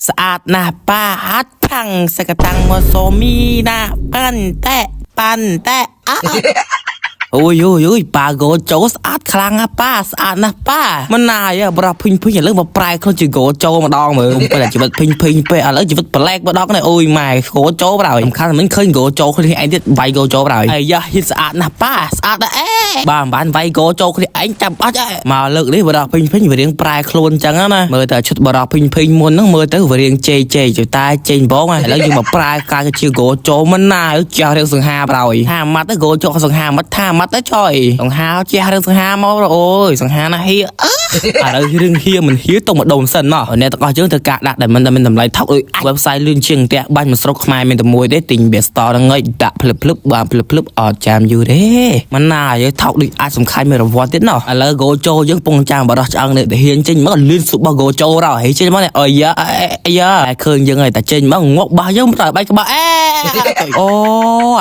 ស្អាតណាស់ប៉ាហាត់ផាំងសកតាំងមកសូមីណាប៉ាន់តែប៉ាន់តែអ่ะ អូយអូយអូយប៉ាហ្គោចូលស្អាតខ្លាំងណាស់ប៉ាស្អាតណាស់ប៉ាមិនណាយបរោះភីងភីងឥឡូវមកប្រែខ្លួនជាហ្គោចូលម្ដងមើលពេលតែជីវិតភីងភីងពេលឥឡូវជីវិតប្លែកម្ដងនេះអូយម៉ែហ្គោចូលប្រហើយសំខាន់មិនឃើញហ្គោចូលគ្នាឯងទៀតវាយហ្គោចូលប្រហើយអាយ៉ាហ៊ីតស្អាតណាស់ប៉ាស្អាតណាស់អេបាទមិនបានវាយហ្គោចូលគ្នាឯងចាំបាច់អេមកលើកនេះបរោះភីងភីងវារៀងប្រែខ្លួនចឹងណាមើលតែឈុតបរោះភីងភីងមុនហ្នឹងមើលទៅវារៀងជេជេចតែចេញបងឥឡូវយើងមកប្រែកាយជាហ្គោចូលមិនណាជះរឿងសង្ហាប្រហើយថាម៉ាត់ទៅហ្គោចូលសង្ហាម៉ាត់ថាម៉ាត់ទៅចុយសង្ហាជះរឿងសង្ហាមកអូយសង្ហាណាហៀអើឥឡូវរឿងហៀមិនហៀទុកម្ដុំសិនមកអ្នកទាំងអស់យើងត្រូវការដាក់ដែលមិនដែលមានតម្លៃថោកអើយ website លឿនជាងផ្ទះបាញ់មួយស្រុកខ្មែរមានតែមួយទេទិញវា store ហ្នឹងឯងដាក់ភ្លឹបភ្លឹបបានភ្លឹបភ្លឹបអត់ចាំយូរទេមិនណាយើថោកដូចអាចសំខាន់មានរង្វាន់ទៀតណោះឥឡូវ go ចូលយើងពងចាំបរោះឆ្អឹងនេះទៅហ៊ានចេញមកលឿនសុបរបស់ go ចូលរោហេចេញមកនេះអើយ៉ាអាយ៉ាតែឃើញយើងហើយតែចេញមកងាប់បាសយើងតែបែកក្បាលអេអូ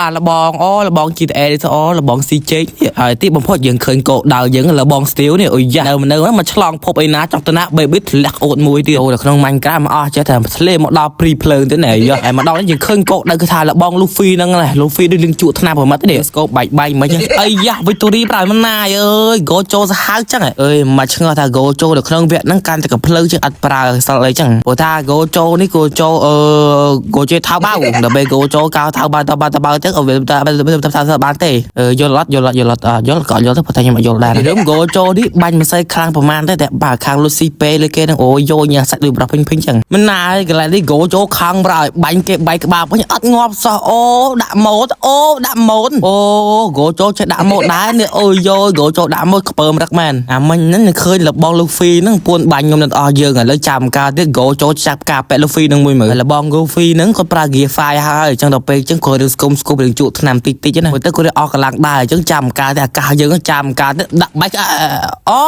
អាលបងអូលបង GTA នេះអូលបង CJ នេះហើយទីបំផុតយើងឃើញកោដៅយើងលបង Steel នេះអូយ៉ានៅនៅមកឆ្លងភពអីណាចង់ទៅណា baby ធ្លាក់អូតមួយទៀតអូនៅក្នុង Minecraft មកអស់ចេះតែធ្លេមកដល់ព្រីភ្លើងទៀតណែយ៉ាហើយមកដល់នេះយើងឃើញកោដៅគឺថាលបង Luffy ហ្នឹងណា Luffy ដូចលៀងជក់ថ្នាំប្រមាត់នេះស្គោបែកបែកមិនចឹងអីយ៉ា Victory ប្រហើយមិនណាយអើយ Go ចូលសាហាវចឹងអើយមកឆ្ងល់ថា Go ចូលនៅក្នុងវគ្គហ្នឹងកាន់តែកំភ្លើជាងអត់ប្រើសល់អីចឹងព្រោះថា Go ចូលនេះ Go ចូលអឺ Go ជេថៅបៅដល់ពេល Go ចូលកៅថៅបៅតបៅតបៅចឹងអឺវាបានទេយល់អត់យល់អត់យល់អត់យល់ក៏យល់ទៅព្រោះតែខ្ញុំអត់យល់ដែររឿង Go ចូលនេះបាញ់មិនសូវខ្លាំងប្រហែលទេតែបើខាង Lucy ពេលើគេហ្នឹងអូយយោញសាច់ដូចប្រពេញពេញចឹងមិនណាកន្លែងនេះ Go ចូលខឹងប្រហើយបាញ់គេបែកក្បាលវិញអត់ងាប់សោះអូដាក់ម៉ូតអូដាក់ម៉ូតអូ Go ចូលចេះដាក់ម៉ូតដែរនេះអូយយោ Go ចូលដាក់ម៉ូតខ្ពើមរឹកមែនអាមិញហ្នឹងឃើញលបង Luffy ហ្នឹងពួនបាញ់ខ្ញុំនៅអស់យើងឥឡូវចាំការទៀត Go ចូលចាប់ការពាក់ Luffy ហ្នឹងមួយមើលលបង Luffy ហ្នឹងគាត់ប្រើ Gear 5ហើយអញ្ចឹងដល់ពេលអញ្ចឹងគាត់រឿងស្គុំស្គុំរឿងជក់ថ្នាំតិចតិចណាទៅគាត់អស់កម្លាំងដែរអញ្ចឹងចាំការទៀតអាកាសយើងចាំការទៀតដាក់បាច់អូ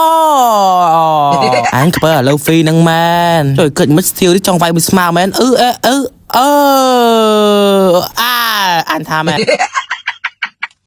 អញខ្ពើ Luffy ហ្នឹងមែនជួយគិតមិន Steel នេះចង់វាយមួយស្មើមែនអឺអឺអឺអឺអាអានថាមែន